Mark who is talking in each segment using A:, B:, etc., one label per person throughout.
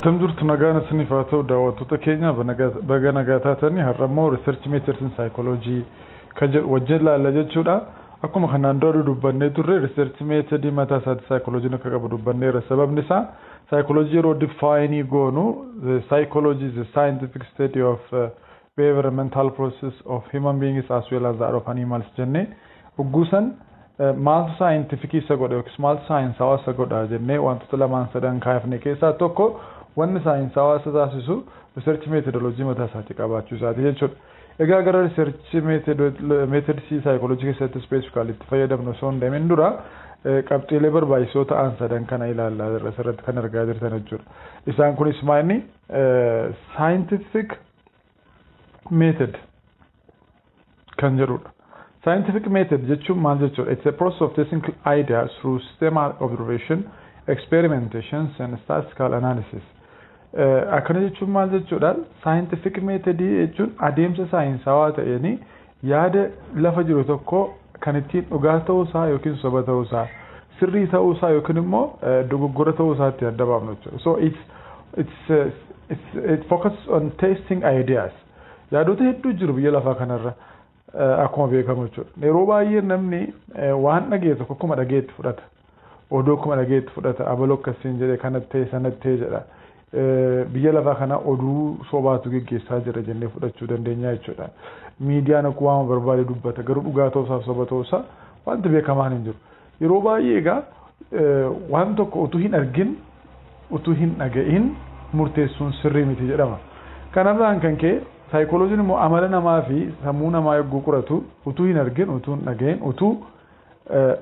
A: Akkam jirtu? Nagaan isiniif haa ta'u, daawwattoota keenya. Baga nagaa taatanii. Har'ammoo research methods in psychology kan jedhu wajjin ilaalla jechuudha. Akkuma kanaan dura dubbannee turre, research method mataa isaatti psychology akka qabu dubbanneerra. Sababni isaa, psychology yeroo define goonu, the psychology is the scientific study of behavior and mental process of human beings as well as that of animals jennee hogguusan, maaltu scientific isa godha yookiis maaltu saayinsawaa isa godha jennee wantoota lamaan sadan kaafne keessaa tokko, wanni saayinsawaa isa taasisu research methodology mataa isaatii qabaachuu isaati jechuudha. Egaa gara research methods psychology keessatti specifically itti fayyadamnu osoo hin deemin dura, qabxiilee barbaachisoo ta'an sadan kana ilaallaa jirra, asirratti kan argaa jirtan jechuudha. Isaan kunis maali? Scientific method kan jedhudha. Scientific method jechuun maal jechuudha? It's a process of testing ideas through systematic observation, experimentations and statistical analysis. Akkana jechuun maal jechuudha? Scientific method jechuun adeemsa saayinsawaa ta'een yaada lafa jiru tokko kan ittiin dhugaa ta'uusaa yookiin soba ta'uusaa, sirrii ta'uusaa yookiin immoo dogoggora ta'uusaa itti adda baafnu jechuudha. So it focuses on testing ideas. Yaadota hedduu jiru biyya lafaa kanarra, akkuma beekamu jechuudha. Yeroo baay'ee namni waan dhagee tokko akkuma dhageetti fudhata. Oduu akkuma dhageetti fudhata. Abaloo akkasiin jedhe, kanatti ta'e, sanatti ta'e jedha. Biyya lafaa kana oduu sobaatu geggeessaa jira jennee fudhachuu dandeenya jechuudha. Miidiyaan akkuma waan barbaade dubbata, garuu dhugaa ta'uusaaf soba ta'uusaa wanti beekamaan hin jiru. Yeroo baay'ee egaa waan tokko utuu hin argin, utuu hin dhaga'in murteessuun sirrii miti jedhama. Kanarraan kan ka'e, saayikooloojiin immoo amala namaa fi sammuu namaa yogguu qoratu, utuu hin argin, utuu hin dhaga'in, utuu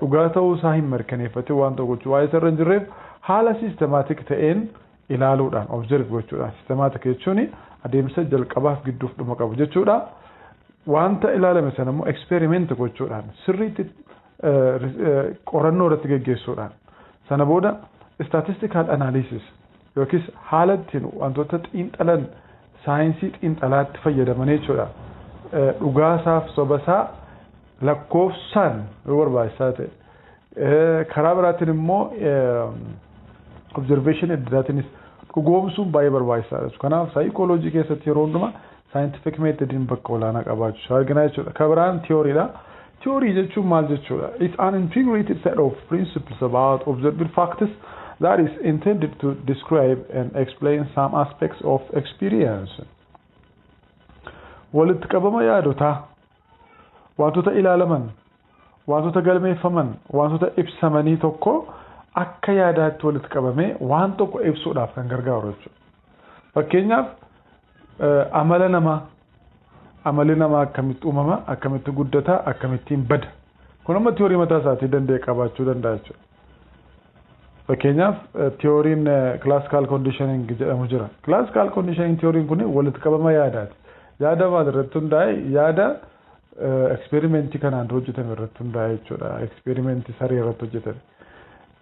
A: dhugaa ta'uusaa hin mirkaneeffatin waan tokko gochuu waa'ee isarra hin jirreef, haala systematic ta'een ilaaluudhaan, observe gochuudhaan. Systematic jechuun adeemsa jalqabaaf, gidduuf dhuma qabu jechuudha. Wanta ilaalame sana immoo experiment gochuudhaan, sirriitti qorannoo irratti geggeessuudhaan, sana booda statistical analysis yookiis haala ittiin wantoota xiinxalan saayinsii xiinxalaatti fayyadaman jechuudha. Dhugaasaaf sobasaa lakkoofsaan yoo barbaachisaa ta'e, karaa biraatiin immoo observation adda dhugoomsuun baay'ee barbaachisaadha. Kanaaf saayikooloojii keessatti yeroo hundumaa scientific methodiin bakka olaanaa qabaachuu argina jechuudha. Kan biraan tiyooriidha. Theory jechuun maal jechuudha? It's an integrated set of principles about observed facts that is intended to describe and explain some aspects of experience. Walitti qabama yaadotaa, wantoota ilaalaman, wantoota galmeeffaman, wantoota ibsamanii tokko akka yaadaatti walitti qabamee waan tokko ibsuudhaaf kan gargaaru jechuudha. Fakkeenyaaf, amala namaa, amalli namaa akkamitti uumama, akkamitti guddata, akkamittiin bada. Kun amma tiyoorii mataa isaatii danda'e qabaachuu danda'a jechuudha. Fakkeenyaaf, tiyooriin classical conditioning jedhamu jira. Classical conditioning tiyooriin kun walitti qabama yaadaati. Yaada maal irratti hundaa'e? Yaada eksperimentii kanaan dura hojjetame irratti hundaa'e jechuudha. Eksperimentii saree irratti hojjetame.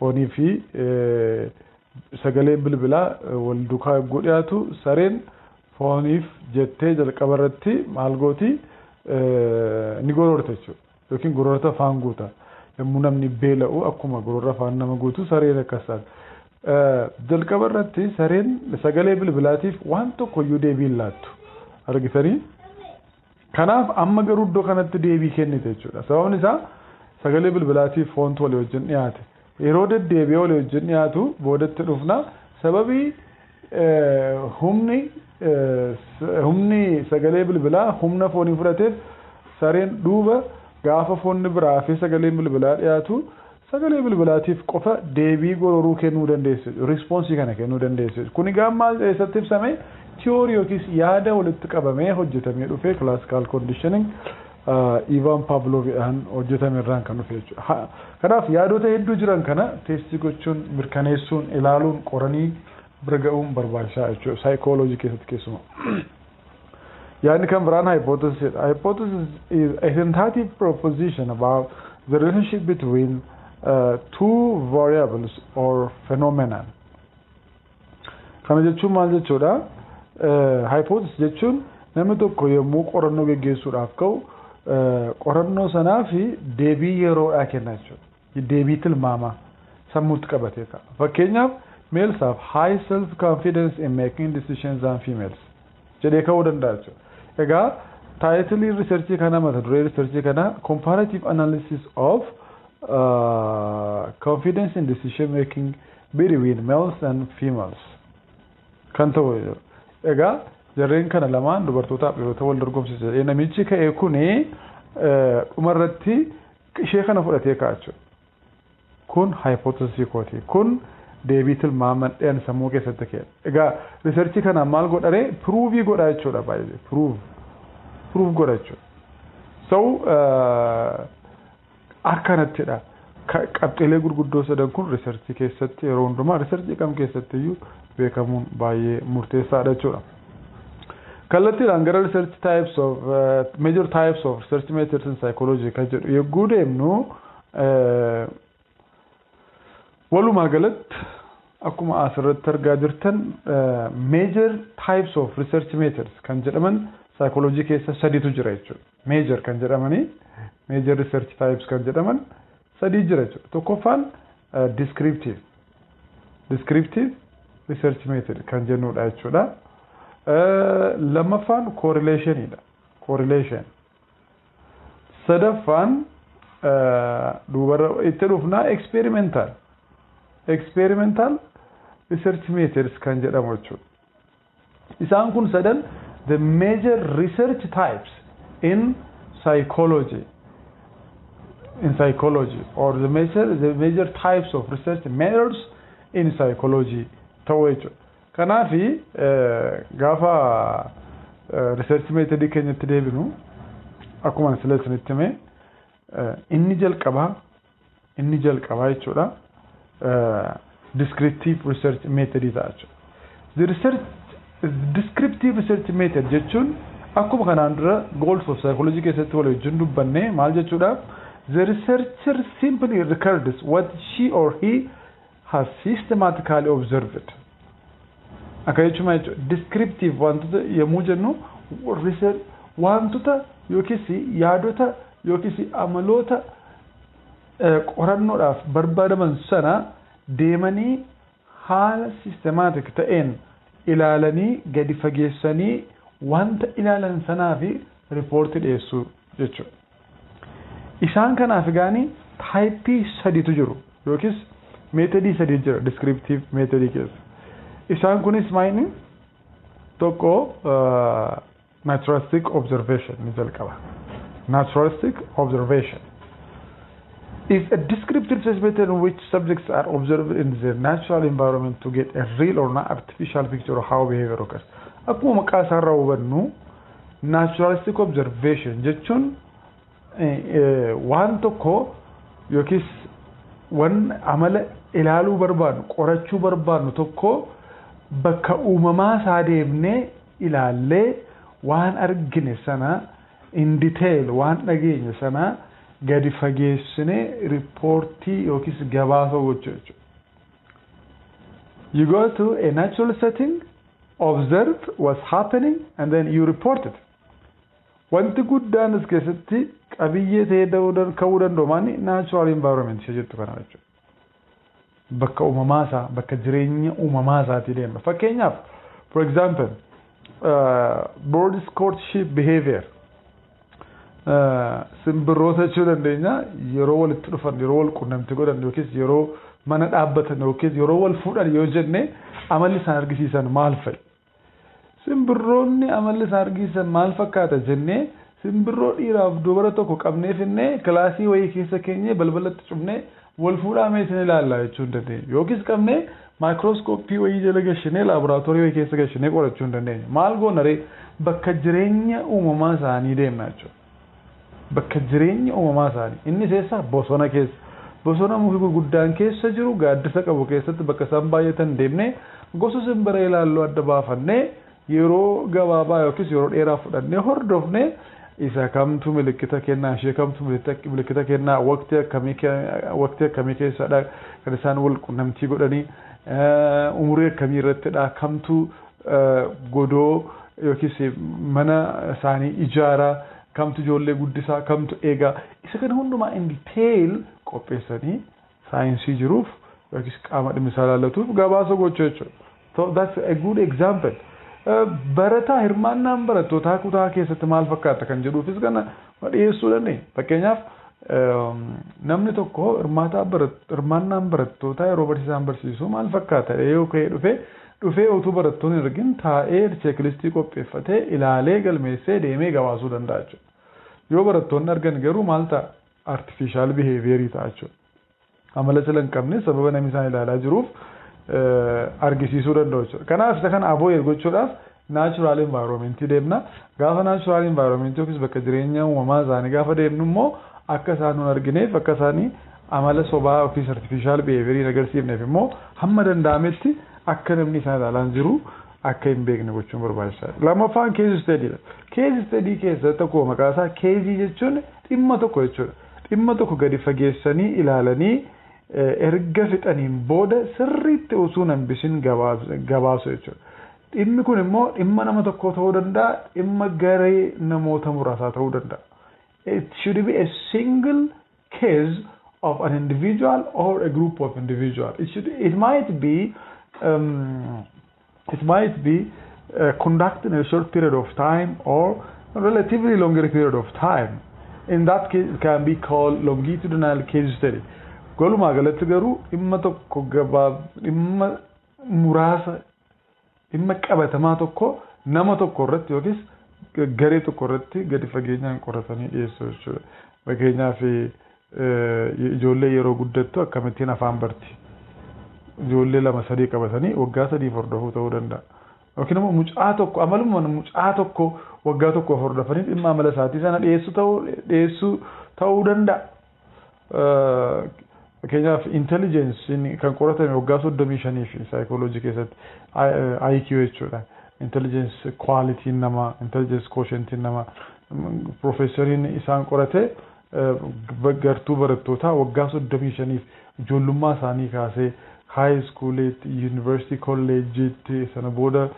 A: Foonii fi sagaleen bilbilaa wal duukaa yogguu dhiyaatu, sareen fooniif jettee jalqaba irratti maal gooti? Ni gororta jechuudha. Yookiin gororta afaan guuta. Yommuu namni beela'u akkuma gororra afaan nama guutu, sareen akkas taate. Jalqaba irratti sareen sagalee bilbilaatiif waan tokko iyyuu deebii hin laattu. Argitanii? Kanaaf amma garuu iddoo kanatti deebii kennite jechuudha. Sababni isaa, sagalee bilbilaatiif foontu walii wajjin dhiyaate. Yeroo deddeebi'ee walii wajjin dhiyaatu boodatti dhufna. Sababii humni sagalee bilbilaa humna foonii fudhateef, sareen duuba gaafa foonni biraa fi sagaleen bilbilaa dhiyaatu, sagalee bilbilaatiif qofa deebii gororuu kennuu dandeessu, response kana kennuu dandeessu. Kun egaa maal eessatti ibsame? Tiyoorii yookiis yaada walitti qabamee hojjetamee dhufe, classical conditioning Ivan Pavloviidhaan hojjetame irraan kan dhufe jechuudha. Kanaaf yaadota hedduu jiran kana test gochuun, mirkaneessuun, ilaaluun, qoranii bira ga'uun barbaachisaa jechuudha, saayikooloojii keessatti keessumaa. Yaadni kan biraan hypothesis. Hypothesis is a tentative proposition about the relationship between two variables or phenomenon. Kana jechuun maal jechuudha? Hypothesis jechuun namni tokko yommuu qorannoo geggeessuudhaaf ka'u, qorannoo sanaa fi deebii yeroodhaa kenna jechuudha. Deebii tilmaamaa sammuutti qabatee ka'a. Fakkeenyaaf, Males have high self confidence in making decisions than females jedhee ka'uu danda'a jechuudha. Egaa title researchii kana, mata duree researchii kana, "Comparative analysis of confidence in decision making between males and females" kan ta'u. Egaa jarreen kana lamaan, dubartootaaf dhiirota, wal dorgomsiisa jedhee namichi ka'e kuni dhumarratti ishee kana fudhatee ka'a jechuudha. Kun hypothesisii kooti. Kun deebii tilmaaman sammuu keessatti ka'e. Egaa researchii kana maal godharee? Prove godha jechuudha baay'ee. Prove godha jechuudha. So akkanattidha. Qabxiilee gurguddoo sadan kun researchii keessatti yeroo hundumaa, researchii kam keessatti iyyuu beekamuun baay'ee murteessaadha jechuudha. Kallattiidhaan gara research types of major types of research methods in psychology kan jedhu yogguu deemnu, walumaa galatti akkuma asirratti argaa jirtan, major types of research methods kan jedhaman psychology keessa sadiitu jira jechuudha. Major kan jedhamanii, major research types kan jedhaman sadii jira jechuudha. Tokkoffaan descriptive research method kan jennudha jechuudha. Lammaffaan correlationidha. Correlation. Sadaffaan, duubarra itti dhufnaa, experimental research methods kan jedhamu jechuudha. Isaan kun sadan the major research types in psychology or the major types of research methods in psychology ta'uu jechuudha. Kanaafi gaafa research methodii keenyatti deebinu, akkuma sila isinitti hime, inni jalqabaa jechuudha descriptive research method ta'a jechuudha. The research descriptive research method jechuun, akkuma kanaan dura goals of psychology keessatti wal wajjin dubbanne, maal jechuudha? The researcher simply records what she or he has systematically observed. Akka jechuun maal jechuudha? Descriptive wantoota yommuu jennu, wantoota yookiis yaadota yookiis amaloota qorannoodhaaf barbaadaman sana deemanii haala systematic ta'een ilaalanii, gadi fageessanii wanta ilaalan sanaa fi reportii dhiyeessuu jechuudha. Isaan kanaaf egaanii typeii sadiitu jiru yookiis methodii sadii jira descriptive methodii keessa. Isaan kunis maayini? Tokko naturalistic observation ni jalqaba. Naturalistic observation is a descriptive research method in which subjects are observed in their natural environment to get a real or not artificial picture of how behavior occurs. Akkuma maqaa isaarraa hubannu, naturalistic observation jechuun waan tokko yookiis waan amala ilaaluu barbaadnu, qorachuu barbaadnu tokko bakka uumamaa isaa deemnee ilaallee, waan argine sana in detail, waan dhageenye sana gadi fageessinee reportii yookiis gabaasa gochuu jechuudha. You go to a natural setting, observe what's happening, and then you report it. Wanti guddaan as keessatti qabiyyee ta'ee ka'uu danda'u maali? Natural environment ishee jettu kana jechuudha. Bakka uumamaa isaa, bakka jireenya uumamaa isaatii deemna. Fakkeenyaaf, for example, birds courtship behavior. Simbirroota jechuu dandeenya, yeroo walitti dhufan, yeroo wal qunnamtii godhan yookiis yeroo mana dhaabbatan yookiis yeroo wal fuudhan yoo jenne, amalli isaan argisiisan maal fa'i? Simbirroonni amalli isaan argisiisan maal fakkaata jennee, simbirroo dhiiraaf dubara tokko qabnee finnee classii wayii keessa keenyee, balbalatti cufnee, wal fuudhaa mee isin ilaallaa jechuu hin dandeenyu. Yookiis qabnee microscopeii wayii jala gashinee, laaboraatoorii wayii keessa gashinee qorachuu hin dandeenyu. Maal goona ree? Bakka jireenya uumamaa isaanii deemna jechuudha. Bakka jireenya uumamaa isaanii. Innis eessa? Bosona keessa. Bosona muki gurguddaan keessa jiru, gaaddisa qabu keessatti, bakka isaan baay'atan deemnee, gosa simbira ilaalluu adda baafannee, yeroo gabaabaa yookiis yeroo dheeraa fudhannee hordofnee, isa kamtu milikkita kennaa, ishee kamtu milikkita kennaa, waqtii akkamii keessadha kan isaan wal qunnamtii godhanii, umurii akkamii irrattidha, kamtu godoo yookiis mana isaanii ijaaraa, kamtu ijoollee guddisaa, kamtu eegaa, isa kana hundumaa in detail qopheessanii saayinsii jiruuf yookiis qaama dhimmi isaa ilaallatuuf gabaasa gochuu jechuudha. So that's a good example. Barataa hirmaannaan barattootaa kutaa keessatti maal fakkaata kan jedhuufis kana dhiyeessuu dandeenya. Fakkeenyaaf, namni tokko hirmaannaan barattootaa yeroo barsiisaan barsiisu maal fakkaata yoo ka'ee dhufee utuu barattoonni hin argin taa'ee checklistii qopheeffatee, ilaalee, galmeessee deemee gabaasuu danda'a jechuudha. Yoo barattoonni argan garuu maal ta'a? Artificial behaviorii ta'a jechuudha. Amala sila hin qabne sababa namni isaan ilaalaa jiruuf argisiisuu danda'u jechuudha. Kanaaf isa kana avoid gochuudhaaf natural environmentii deemna. Gaafa natural environmentii yookiis bakka jireenya uumamaa isaanii gaafa deemnu immoo, akka isaan nun argineef, akka isaanii amala sobaa yookiis artificial behaviorii hin agarsiifneef immoo, hamma danda'ametti akka namni isaan ilaalaa jiru akka hin beekne gochuun barbaachisaadha. Lammaffaan case studydha. Case study keessatti tokko maqaa isaa caseii jechuun dhimma tokko jechuudha. Dhimma tokko gadi fageessanii ilaalanii erga fixaniin booda sirriitti osoo hin hambisin gabaasu jechuudha. Dhimmi kun immoo dhimma nama tokkoo ta'uu danda'a, dhimma garee namoota muraasaa ta'uu danda'a. It should be a single case of an individual or a group of individuals. It might be conducted in a short period of time or a relatively longer period of time. In that case, it can be called longitudinal case study. Walumaa galatti garuu dhimma tokko gabaab, dhimma muraasa, dhimma qabatamaa tokko nama tokko irratti yookiis garee tokko irratti gadi fageenyaan qoratanii dhiyeessuu jechuudha. Fakkeenyaaf, ijoollee yeroo guddattu akkamittiin afaan barti? Ijoollee lama sadii qabatanii waggaa 3f hordofuu ta'uu danda'a. Yookiin immoo mucaa tokko, amaluma mucaa tokko waggaa 1 hordofanii dhimma amala isaatii sana dhiyeessuu ta'uu danda'a. Fakkeenyaaf, intelligenceiin kan qoratame waggaa 35 fi saayikooloojii keessatti IQ jechuudha. Intelligence qualityn namaa, intelligence quotientiin namaa, piroofeesariin isaan qorate gartuu barattootaa waggaa 35f ijoollummaa isaanii kaasee high schooliitti, yuunivarsiitii, kolleejjiitti, sana booda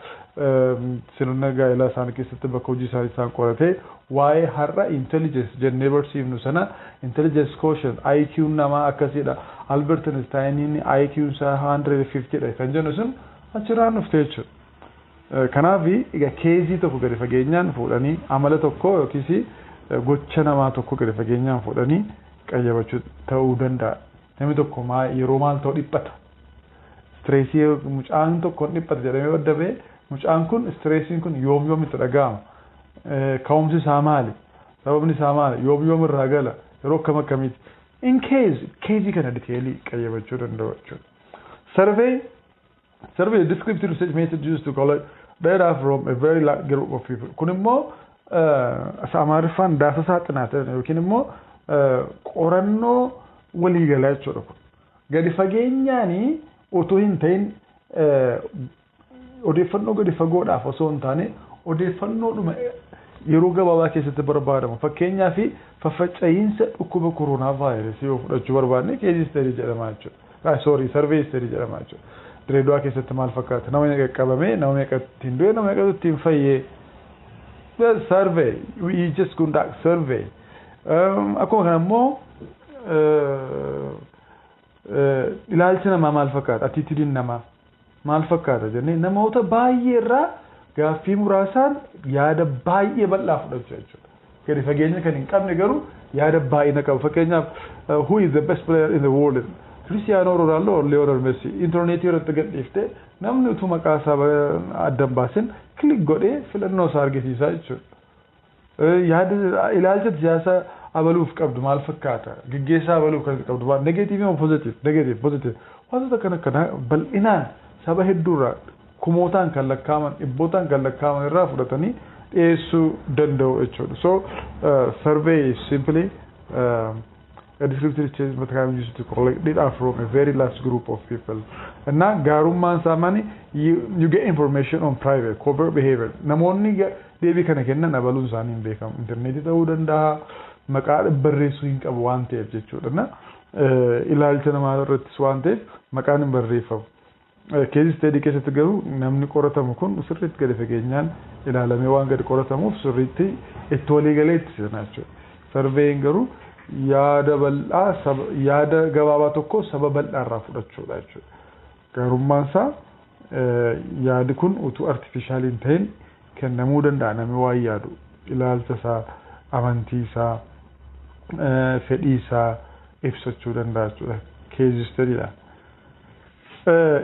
A: sirna gaa'elaa isaanii keessatti, bakka hojii isaanii isaan qoratee, waa'ee har'a intelligence jennee barsiifnu sana, intelligence quotient, IQ namaa akkasiidha. Albert Einsteiniin IQ isaa 150 dha kan jennu sun achirraan dhufte jechuudha. Kanaaf egaa caseii tokko gadi fageenyaan fuudhanii, amala tokko yookiis gocha namaa tokko gadi fageenyaan fuudhanii qayyabachuu ta'uu danda'a. Namni tokko yeroo maal ta'u dhiphata? Stressii mucaan tokko dhiphata jedhamee adda ba'e, mucaan kun stressiin kun yoom yoom itti dhaga'ama? Ka'umsi isaa maali? Sababni isaa maali? Yoom yoom irraa gala? Yeroo akkam akkamiiti? In case caseii kana detailii qayyabachuu danda'u jechuudha. Survey, descriptive research method used to collect data from a very large group of people. Kun immoo Amaariffaan ዳሰሳ ጥናት yookiin immoo qorannoo waliigalaa jechuudha kun. Gadi fageenyaanii otoo hin ta'in, odeeffannoo gadi fagoodhaaf osoo hin taane, odeeffannoodhuma yeroo gabaabaa keessatti barbaadamu. Fakkeenyaaf, faffaca'iinsa dhukkuba koronaa vaayirasii yoo fudhachuu barbaadne, case study jedhama jechuudha. Sorry, survey study jedhama jechuudha. Direedawaa keessatti maal fakkaata? Nama meeqa qabame? Nama meeqa ittiin du'e? Nama meeqa ittiin fayyee? Survey, we just conduct survey. Akkuma kana immoo ilaalchi namaa maal fakkaata? Attitudeiin namaa maal fakkaata jennee namoota baay'ee irraa gaaffii muraasaan yaada baay'ee bal'aa fudhachuu jechuudha. Gadi fageenya kan hin qabne garuu yaada baay'ina qabu. Fakkeenyaaf, who is the best player in the world? Cristiano Ronaldo or Lionel Messi? Intarneetii irratti gadhiiftee namni utuu maqaa isaa adda hin baasin click godhee filannoo isaa argisiisaa jechuudha. Yaada ilaalcha siyaasaa abaluuf qabdu maal fakkaata? Gaggeessaa abaluuf kan qabdu maal? Negative moo positive? Negative, positive. Wantoota kana kana bal'inaan saba hedduurraa, kumootaan kan lakkaa'aman, dhibbootaan kan lakkaa'aman irraa fudhatanii dhiyeessuu danda'u jechuudha. So survey is simply a descriptive change but can used to collect data from a very large group of people. እና gaarummaan isaa maali? You get information on private, covert behavior. Namoonni deebii kana kennan abaluun isaanii hin beekamu. Intarneetii ta'uu danda'a, maqaa barreessuu hin qabu waan ta'eef jechuudha. Na ilaalcha namaa irrattis waan ta'eef maqaan hin barreeffamu. Case study keessatti garuu namni qoratamu kun sirriitti gadi fageenyaan ilaalamee waan gadi qoratamuuf sirriitti itti waliigalee itti seenaa jechuudha. Surveyin garuu Yaada bal'aa, yaada gabaabaa tokko saba bal'aarraa fudhachuudha jechuudha. Garummaan isaa yaadi kun utuu artificial hin ta'in kennamuu danda'a. Namni waan yaadu, ilaalcha isaa, amantii isaa, fedhii isaa ibsachuu danda'a jechuudha. Case studyidha.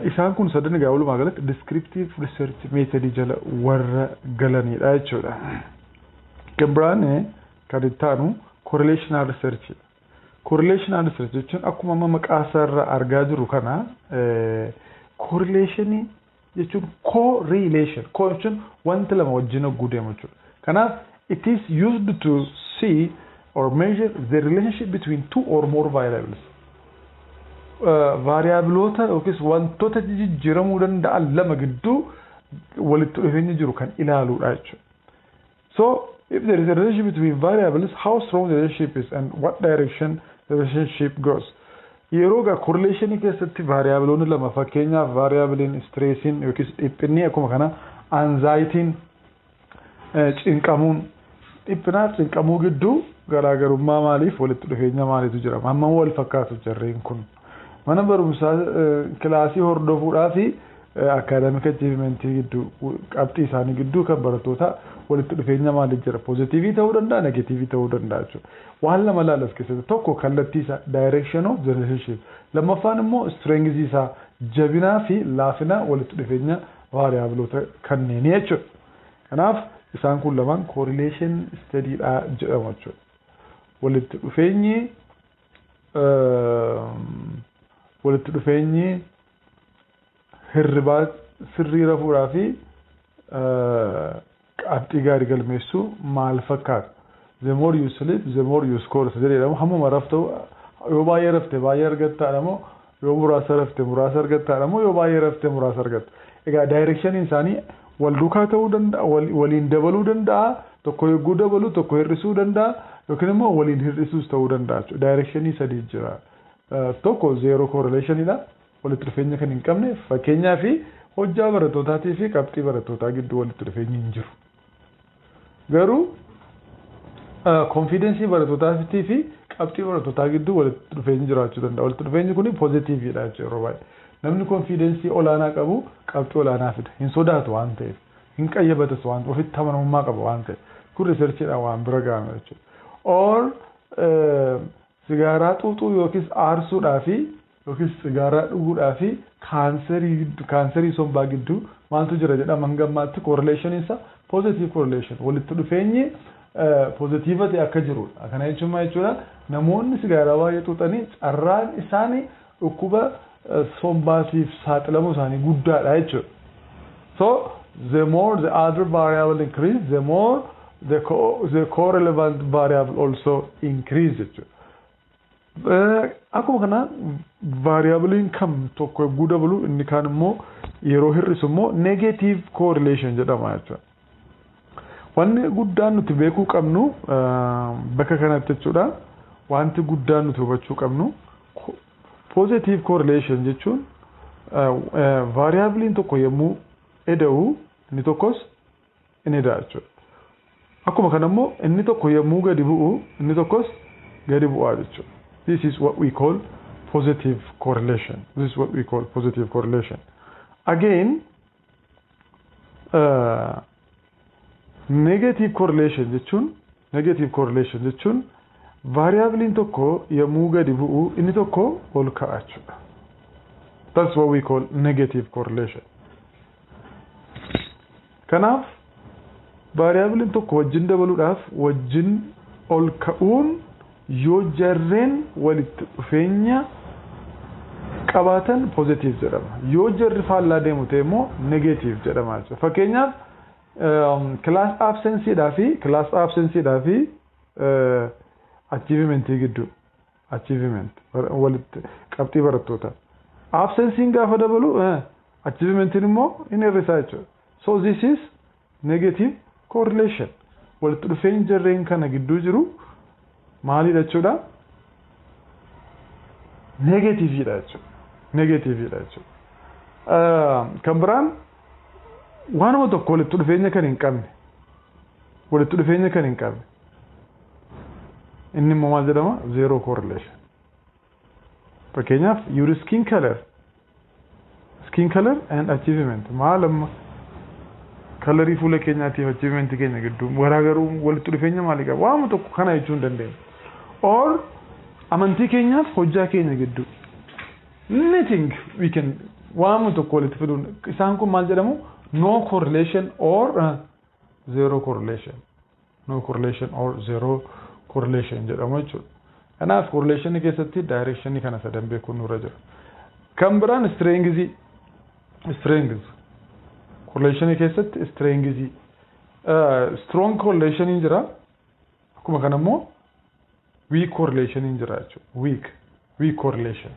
A: Isaan kun sadan egaa walumaa galatti descriptive research method jala warra galanidha jechuudha. Kan biraan kan itti aanu correlational research. Correlational research jechuun akkuma amma maqaa isaarraa argaa jirru kana, correlationii jechuun correlation. Co jechuun wanta lama wajjin hogguu deemu jechuudha. Kanaaf it is used to see or measure the relationship between two or more variables. Variableoota yookiis wantoota jijjiiramuu danda'an lama gidduu walitti dhufeenyi jiru kan ilaaluudha jechuudha. So if there is a relationship between variables, how strong the relationship is and what direction the relationship goes. Yeroo gaa correlationii keessatti variableoonni lama, fakkeenyaaf variableiin stressiin yookiis dhiphinni, akkuma kana anxietyn, cinqamuun, dhiphinaaf cinqamuu gidduu garaagarummaa maaliif, walitti dhufeenya maaliitu jira? Hammam wal fakkaatu jarreen kun? Mana barumsaa kilaasii hordofuudhaa fi academic achievementii gidduu, qabxii isaanii gidduu kan barattoota walitti dhufeenya maaliif jira? Positive ta'uu danda'a, negative ta'uu danda'a jechuudha. Waan lama laalas keessatti: tokko kallattii isaa, direction of the relationship, lammaffaan immoo strength isaa, jabinaa fi laafina walitti dhufeenya variableoota kanneenii jechuudha. Kanaaf isaan kun lamaan correlation studyidha jedhamu jechuudha. Walitti dhufeenyi hirribaa sirrii rafuudhaa fi qabxii gaarii galmeessuu maal fakkaata? The more you sleep, the more you score isa jedhamu. Hammuma raftu, yoo baay'ee rafte baay'ee argattaadha moo, yoo muraasa rafte muraasa argattaadha moo, yoo baay'ee rafte muraasa argatta? Egaa directioniin isaanii wal duukaa ta'uu danda'a, waliin dabaluu danda'a, tokko yogguu dabalu tokko hir'isuu danda'a, yookiin immoo waliin hir'isuus ta'uu danda'a jechuudha. Directionii sadii jira. Tokko zero correlationidha. Walitti dhufeenya kan hin qabne, fakkeenyaa fi hojjaa barattootaatii fi qabxii barattootaa gidduu walitti dhufeenyi hin jiru. Garuu confidenceii barattootaa fi qabxii barattootaa gidduu walitti dhufeenyi jiraachuu danda'a. Walitti dhufeenyi kun positiveidha jechuudha yeroo baay'ee. Namni confidenceii olaanaa qabu qabxii olaanaa fida. Hin sodaatu waan ta'eef. Hin qayyabatas waan, ofitti amanamummaa qaba waan ta'eef. Kun researchiidhaan waan bira ga'ame jechuudha. Or sigaaraa xuuxuu yookiis aarsuudhaa fi yookiis sigaaraa dhuguudhaa fi kaanserii sombaa gidduu maaltu jira jedhama? Hanga ammaatti correlation isaa positive correlation, walitti dhufeenyi positive ta'e akka jirudha. Kana jechuun maal jechuudha? Namoonni sigaaraa baay'ee xuuxanii carraan isaanii dhukkuba sombaatiif saaxilamuu isaanii guddaadha jechuudha. So the more the other variable increase, the more the correlevant variable also increase jechuudha. Akkuma kana variableiin kam tokko yogguu dabalu inni kaan immoo yeroo hir'isu immoo negative correlation jedhama jechuudha. Wanni guddaan nuti beekuu qabnu bakka kanatti jechuudha. Wanti guddaan nuti hubachuu qabnu, positive correlation jechuun variableiin tokko yommuu eda'u inni tokkos inni eda'a jechuudha. Akkuma kana immoo inni tokko yommuu gadi bu'u inni tokkos gadi bu'aa jechuudha. This is what we call positive correlation. This is what we call positive correlation. Again, negative correlation jechuun variableiin tokko yommuu gadi bu'u inni tokko ol ka'a jechuudha. That's what we call negative correlation. Kanaaf variableiin tokko wajjin dabaluudhaaf wajjin ol ka'uun yoo jarreen walitti dhufeenya qabaatan positive jedhama. Yoo jarri faallaa deemu ta'e immoo negative jedhama jechuudha. Fakkeenyaaf class absenceedhaa fi achievementii gidduu, achievement, walitti qabxii barattoota. Absenceiin gaafa dabalu achievementiin immoo inni hir'isaa jechuudha. So this is negative correlation. Walitti dhufeenyi jarreen kana gidduu jiru maalidha jechuudha? Negativeidha jechuudha. Negativeidha jechuudha. Kan biraan waanuma tokko walitti dhufeenya kan hin qabne. Inni immoo maal jedhama? Zero correlation. Fakkeenyaaf, your skin color and achievement. Maal amma colorii fuula keenyaatiif achievement keenya gidduu garaagaruu walitti dhufeenya maalii qaba? Waama tokko kana jechuu hin dandeenyu. Or amantii keenyaaf hojjaa keenya gidduu. Nothing we can waama tokko walitti fiduun. Isaan kun maal jedhamu? No correlation or zero correlation. No correlation or zero correlation jedhamu jechuudha. Kanaaf correlation keessatti direction kana sadan beekuun nurra jira. Kan biraan strength. Strength correlation keessatti strength, strong correlation jira. Akkuma kana immoo weak correlation jira jechuudha. Weak correlation.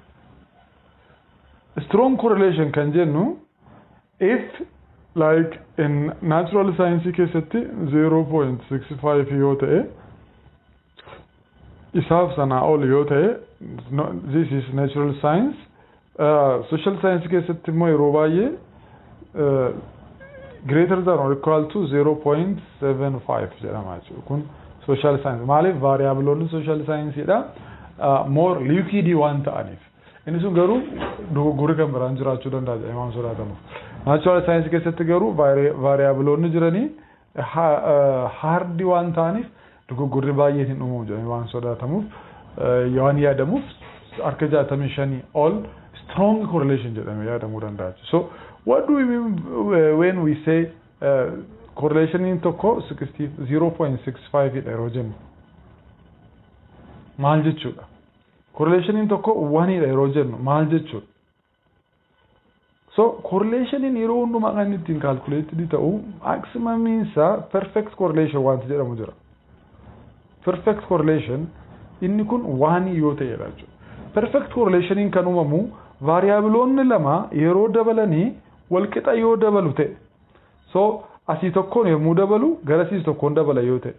A: Strong correlation kan jennu, if like in natural science keessatti 0.65 yoo ta'e, isaaf sanaa ol yoo ta'e, no, this is natural science. Social science keessatti immoo yeroo baay'ee greater than or equal to 0.75 jedhama jechuudha. Kun social science. Maaliif? Variableoonni social science dha more liquid waan ta'aniif. Inni sun garuu dogoggorri kan biraan jiraachuu danda'a jedhamee waan sodaatamuuf. Natural science keessatti garuu variableoonni jiranii hard waan ta'aniif, dogoggorri baay'een hin uumamu jedhamee waan sodaatamuuf, waan yaadamuuf, harka 65 ol strong correlation jedhamee yaadamuu danda'a. So what do we mean when we say correlationiin tokko 0.65 dha yeroo jennu maal jechuudha? Correlationiin tokko 1 dha yeroo jennu maal jechuudha? So correlationiin yeroo hundumaa kan inni ittiin calculated ta'u, maximum isaa perfect correlation wanti jedhamu jira. Perfect correlation inni kun one yoo ta'edha jechuudha. Perfect correlationiin kan uumamu variableoonni lama yeroo dabalanii walqixa yoo dabalu ta'e. So asii tokkoon yommuu dabalu garasiis tokkoon dabala yoo ta'e.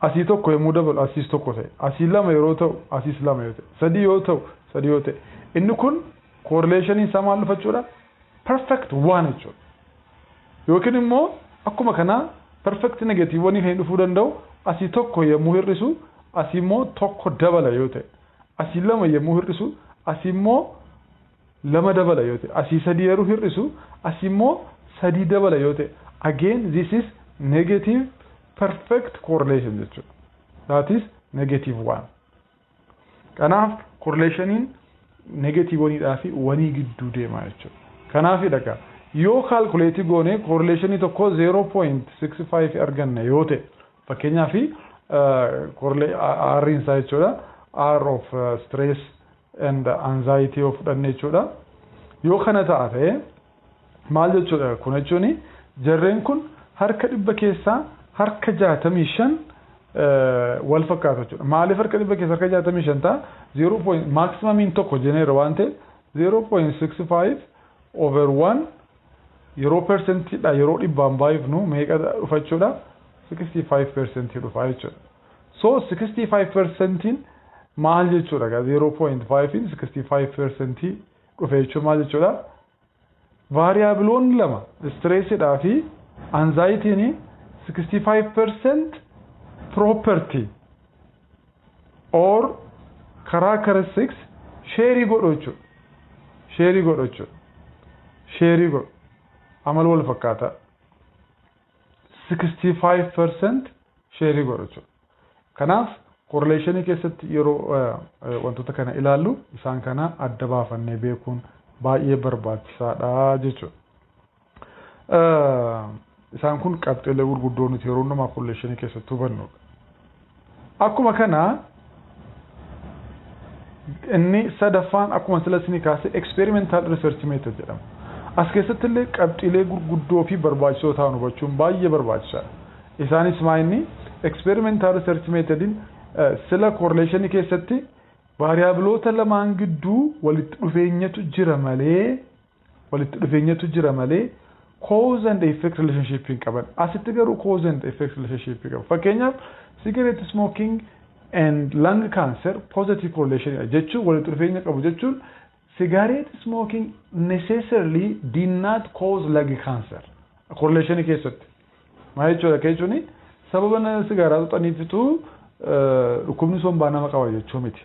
A: Asii tokko yommuu dabalu asiis tokko ta'e. Asii lama yeroo ta'u asiis lama yoo ta'e. Sadii yoo ta'u sadii yoo ta'e. Inni kun correlationiin isaa maal dhufa jechuudha? Perfect one jechuudha. Yookiin immoo akkuma kanaa perfect negative one kan dhufuu danda'u, asii tokko yommuu hir'isu asii immoo tokko dabala yoo ta'e. Asii lama yommuu hir'isu asii immoo lama dabala yoo ta'e. Asii sadii yeroo hir'isu asii immoo sadii dabala yoo ta'e. Again, this is negative perfect correlation jechuudha. That is negative one. Kanaaf correlationiin negative oneiidhaa fi oneii gidduu deema jechuudha. Kanaaf dhagaa yoo calculate goone correlationii tokko 0.65 arganna yoo ta'e, fakkeenyaaf R'n isaa jechuudha, R of stress and anxiety yoo fudhanne jechuudha. Yoo kana ta'a ta'e maal jechuudha? Kun jechuun jarreen kun harka dhibba keessaa harka 65 wal fakkaatu jechuudha. Maaliif harka dhibba keessaa harka 65 ta'a? 0. Maximumiin tokko jeneera waan ta'eef, 0.65 over 1 yeroo percentiidha yeroo dhibbaan baay'ifnu meeqa dhufa jechuudha? 65% dhufa jechuudha. So 65%iin maal jechuudha? 0.5 65% dhufe jechuun maal jechuudha? Variableoonni lama, stressidhaa fi anxietyn, 65% property or characteristics share godhu jechuudha. Share godhu jechuudha. Share godhu. Amala wal fakkaataa. 65% share godhu jechuudha. Kanaaf correlationii keessatti yeroo wantoota kana ilaallu isaan kana adda baafannee beekuun baay'ee barbaachisaadha jechuudha. Isaan kun qabxiilee gurguddoo nuti yeroo hundumaa correlationii keessatti hubannudha. Akkuma kana inni sadaffaan, akkuma sila isinii kaase, experimental research method jedhama. As keessatti illee qabxiilee gurguddoo fi barbaachisoo ta'an hubachuun baay'ee barbaachisaadha. Isaanis maa inni experimental research methodin sila correlationii keessatti variableoota lamaan gidduu walitti dhufeenyatu jira malee cause and effect relationship hin qaban. Asitti garuu cause and effect relationship qabu. Fakkeenyaaf, cigarette smoking and lung cancer positive correlation jechuun, walitti dhufeenya qabu jechuun, cigarette smoking necessarily did not cause lung cancer. Correlation keessatti maal jechuudha? Jechuun Sababa sigaaraa xuuxaniifitu dhukkubni sombaa nama qaba jechuu miti.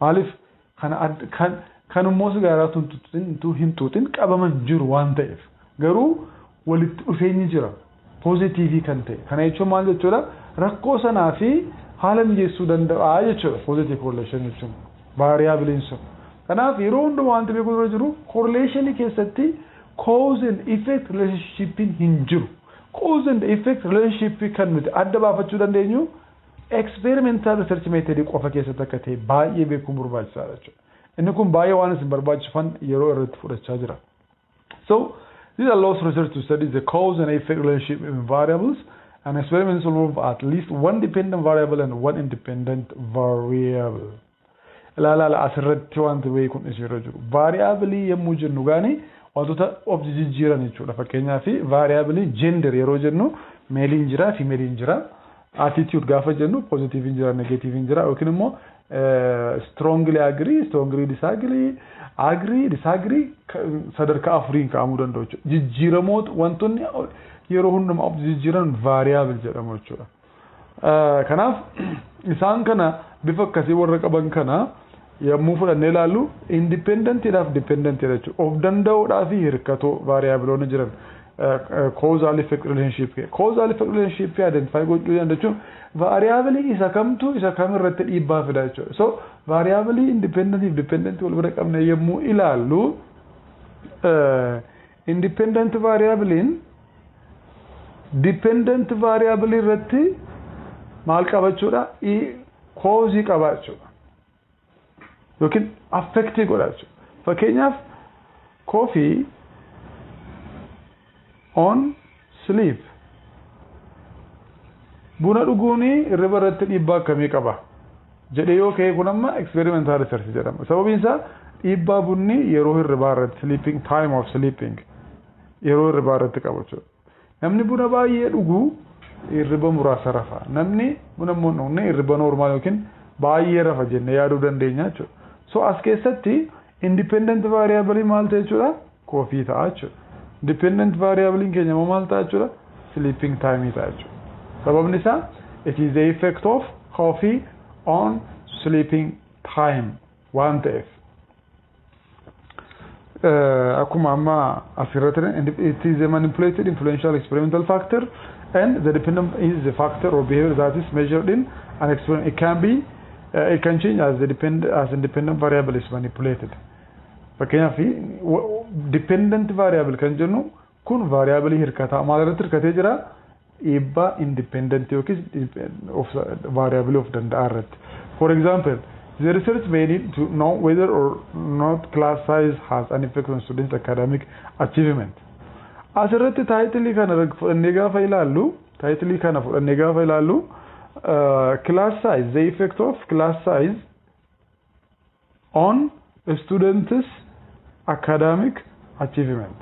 A: Maaliif kan immoo sigaaraa hin xuuxin qabaman jiru waan ta'eef, garuu walitti dhufeenyi jira positive kan ta'e. Kana jechuun maal jechuudha? Rakkoo sanaa fi haala mijeessuu danda'a jechuudha positive correlation jechuun variableiin sun. Kanaaf yeroo hundumaa wanti beekuu irra jiru, correlation keessatti cause and effect relationship hin jiru. Cause and effect relationship kan nuti adda baafachuu dandeenyu experimental research method qofa keessatti akka ta'e baay'ee beekuun barbaachisaadha jechuudha. Inni kun baay'ee waan isin barbaachifan yeroo irratti fudhachaa jira. So this allows research to study the cause and effect relationship in variables, and experiments involve at least one dependent variable and one independent variable. Ilaalaala, asirratti wanti beekuun isirra jiru. Variable yommuu jennu gaani wantoota of jijjiiran jechuudha. Fakkeenyaaf, variable gender yeroo jennu maleiin jira, femaleiin jira. Attitude gaafa jennu positiveiin jira, negativeiin jira, yookiin immoo strongly agree, strongly disagree, agree, disagree, sadarkaa afuriin kaa'amuu danda'u jechuudha. Jijjiiramoota wantoonni yeroo hundumaa of jijjiiran variable jedhamu jechuudha. Kanaaf isaan kana bifa akkasii warra qaban kana yommuu fudhannee ilaallu, independentiidhaaf dependentiidha jechuudha. Of danda'uudhaa fi hirkatoo variableoonni jiran causal effect relationship. Causal effect relationship identify gochuu jechuun variable isa kamtu isa kam irratti dhiibbaa fida jechuudha. So variable independent fi dependent wal bira qabne yommuu ilaallu, independent variablein dependent variable irratti maal qabachuudha? Cause qaba jechuudha. Yookiin affect godha jechuudha. Fakkeenyaaf, coffee on sleep. Buna dhuguun hirriba irratti dhiibbaa akkamii qaba jedhee yoo ka'e, kun amma experimental research jedhama. Sababiin isaa dhiibbaa bunni yeroo hirribaa irratti, sleeping time of sleeping, yeroo hirribaa irratti qabu jechuudha. Namni buna baay'ee dhugu hirriba muraasa rafa. Namni buna immoo hin dhugne hirriba normal yookiin baay'ee rafa jennee yaaduu dandeenya jechuudha. So as keessatti independent variable maal ta'e jechuudha? Coffee ta'a jechuudha. Dependent variable keenya immoo maal ta'a jechuudha? Sleeping time ta'a jechuudha. Sababni isaa it is the effect of coffee on sleeping time waan ta'eef. Akkuma amma asirratti, it is a manipulated influential experimental factor, and the dependent is the factor or behavior that is measured in an experiment. It can change as independent variable is manipulated. Fakkeenyaaf, dependent variable kan jennu kun variable hirkataa maal irratti hirkatee jira? Dhiibbaa independent yookiis of variable of danda'a irratti. For example, the research may need to know whether or not class size has an effect on students' academic achievement. Asirratti title kana fudhannee gaafa ilaallu, title kana fudhannee gaafa ilaallu, class size, the effect of class size on students' academic achievement.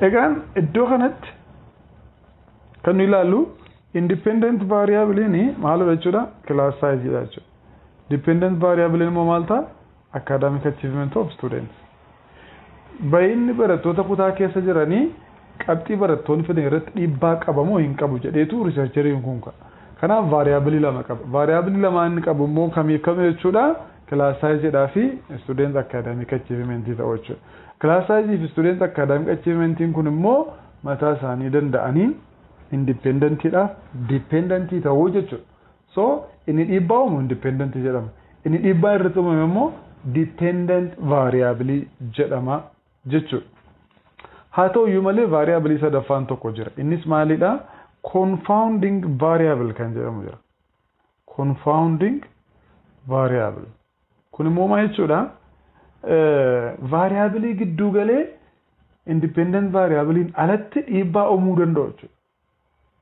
A: Egaan iddoo kanatti kan nu ilaallu independent variablein maal jechuudha? Class size dha jechuudha. Dependent variablein immoo maal ta'a? Academic achievement of students. Baay'inni barattoota kutaa keessa jiranii qabxii barattoonni fidan irratti dhiibbaa qaba moo hin qabu jedheetu researcheriin kun ka'a. Kanaaf variable lama qaba. Variable lama inni qabu immoo kamiif kam jechuudha? Class size dhaa fi student academic achievement ta'u jechuudha. Class size fi student academic achievementiin kun immoo mataa isaanii danda'anii independentiidhaaf dependentii ta'uu jechuudha. So inni dhiibbaa uumu independentii jedhama. Inni dhiibbaa irratti uumame immoo dependent variable jedhama jechuudha. Haa ta'u iyyuu malee variable sadaffaan tokko jira. Innis maalidha? Confounding variable kan jedhamu jira. Confounding variable. Kun immoo maal jechuudha? Variable gidduu galee independent variableiin alatti dhiibbaa uumuu danda'u jechuudha.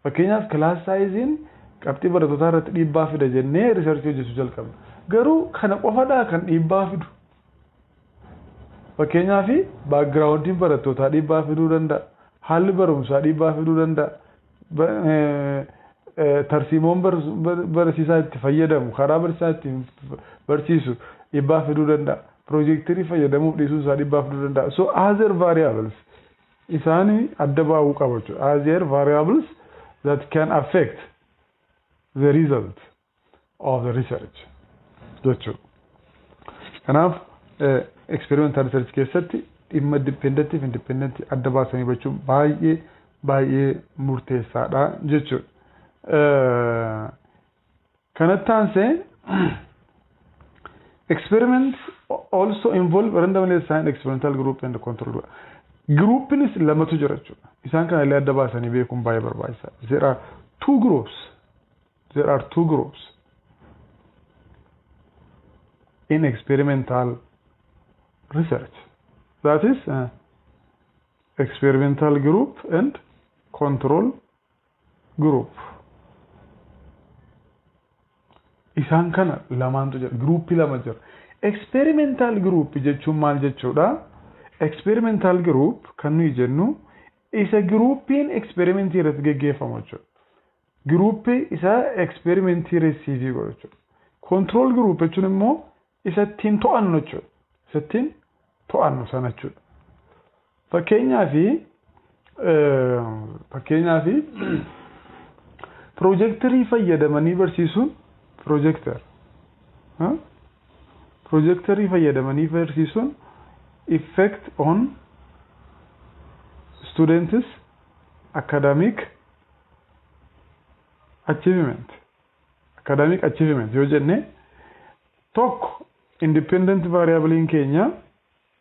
A: Fakkeenyaaf, class sizeiin qabxii barattootaa irratti dhiibbaa fida jennee research hojjechuu jalqabna. Garuu kana qofadhaa kan dhiibbaa fidu? Fakkeenyaaf, backgroundiin barattootaa dhiibbaa fiduu danda'a. Haalli barumsaa dhiibbaa fiduu danda'a. Tarsiimoon barsiisaa itti fayyadamu, karaa barsiisaa ittiin barsiisu dhiibbaa fiduu danda'a. Projector fayyadamuuf dhiisuu isaa dhiibbaa fiduu danda'a. So other variables isaanii adda baa'uu qaba jechuudha. Other variables that can affect the result of the research jechuudha. Kanaaf experimental research keessatti dhimma dependent fi independent adda baasanii hubachuun baay'ee baay'ee murteessaadha jechuudha. Kanatti aansee, experiment also involve randomly assigned experimental group and control group. Groupinis lamatu jira jechuudha. Isaan kana illee adda baasanii beekuun baay'ee barbaachisaadha. There are two groups. There are two groups in experimental research. That is experimental group and control group. Isaan kana lamaantu jira. Groupii lama jira. Experimental group jechuun maal jechuudha? Experimental group kan nuyi jennu isa groupiin experimentii irratti geggeeffamu jechuudha. Groupii isa experimentii receive godhu jechuudha. Control group jechuun immoo isa ittiin to'annu jechuudha. Isa ittiin to'annu sana jechuudha. Fakkeenyaafi projectorii fayyadamanii barsiisuun, projectorii fayyadamanii barsiisuun effect on students' academic achievement. Academic achievement yoo jenne, tokko independent variableiin keenya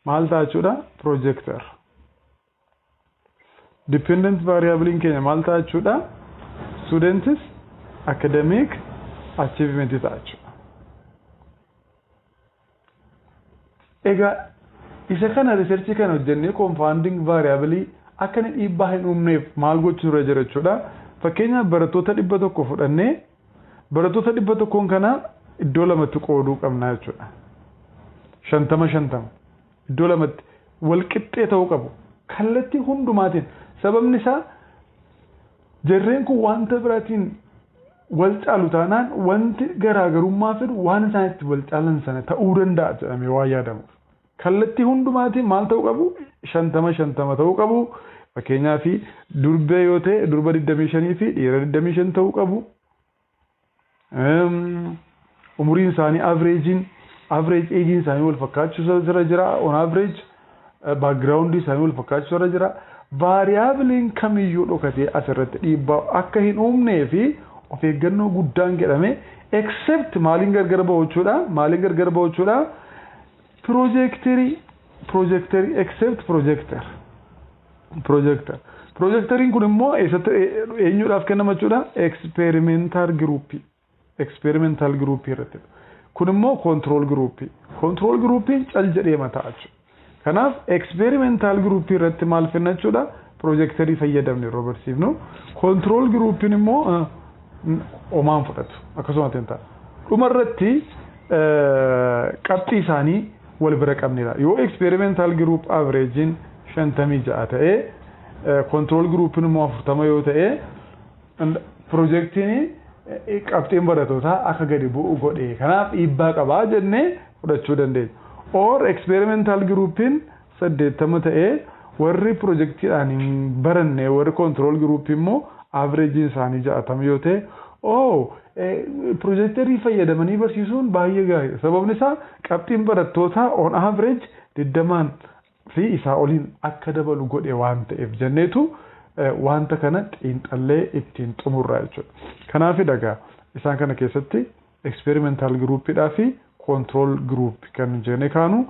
A: maal ta'a jechuudha? Projector. Dependent variableiin keenya maal ta'a jechuudha? Students' academic achievement ta'a jechuudha. Egaa isa kana researchii kana hojjennee confounding variable akka inni dhiibbaa hin uumneef maal gochuu irra jira jechuudha? Fakkeenyaaf, barattoota 100 fudhannee barattoota 100n kana iddoo lamatti qooduu qabna jechuudha. 50 50 iddoo lamatti wal qixxee ta'uu qabu. Kallattii hundumaatiin. Sababni isaa, jarreen kun wanta biraatiin wal caalu taanaan, wanti garaagarummaa fidu waan isaan itti wal caalan sana ta'uu danda'a jedhamee waan yaadamuuf. Kallattii hundumaatiin maal ta'uu qabu? 50 50 ta'uu qabu. Fakkeenyaaf, durbee yoo ta'e durba 25 fi dhiira 25 ta'uu qabu. Umuriin isaanii average ageiin isaanii wal fakkaachuu irra jira. On average background isaanii wal fakkaachuu irra jira. Variableiin kamiyyuu dhokatee asirratti dhiibbaa akka hin uumnee fi of eeggannoo guddaan jedhame, except maaliin gargar ba'u jechuudha? Maaliin gargar ba'u jechuudha? Projectorii, except projector. Projectoriin kun immoo eessatti, eenyuudhaaf kennama jechuudha? Experimental groupii. Experimental groupii irratti. Kun immoo control groupii. Control groupiin cal jedhee mataa jechuudha. Kanaaf experimental groupii irratti maal finna jechuudha? Projectorii fayyadamne yeroo barsiifnu. Control groupiin immoo omaan fudhatu. Akkasumatti hin ta'a. Dhumarratti qabxii isaanii wal bira qabnedha. Yoo experimental group averagein 56 ta'ee, control groupiin immoo 40 yoo ta'e, projectiin qabxiin barattootaa akka gadi bu'u godhe. Kanaaf dhiibbaa qabaa jennee fudhachuu dandeenya. Or experimental groupiin 80 ta'ee, warri projectiidhaan hin baranne, warri control groupii immoo averageiin isaanii 60 yoo ta'e, oh, projectorii fayyadamanii barsiisuun baay'ee gaariidha. Sababni isaa, qabxiin barattootaa on average 20n fi isaa oliin akka dabalu godhe waan ta'eef jenneetu wanta kana xiinxallee ittiin xumurra jechuudha. Kanaaf egaa isaan kana keessatti experimental groupiidhaa fi control group kan jennee kaanu,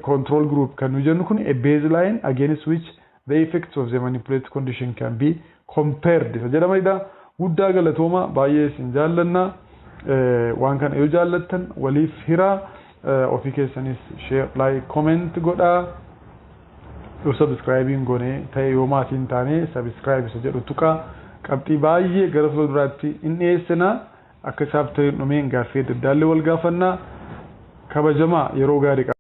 A: control group kan nu jennu kun a baseline against which the effects of the manipulated condition can be compared isa jedhamanidha. Guddaa galatooma, baay'ee isin jaallanna. Waan kana yoo jaallattan waliif hiraa, ofii keessanis share, like, comment godhaa. Yoo subscribeiin goonee ta'e, yoo maatiin taane, subscribe isa jedhu tuqaa. Qabxii baay'ee gara fuulduraatti hin dhiyeessina. Akka chapteriin dhumeen gaaffii adda addaallee wal gaafannaa. Kabajamaa, yeroo gaarii qaba.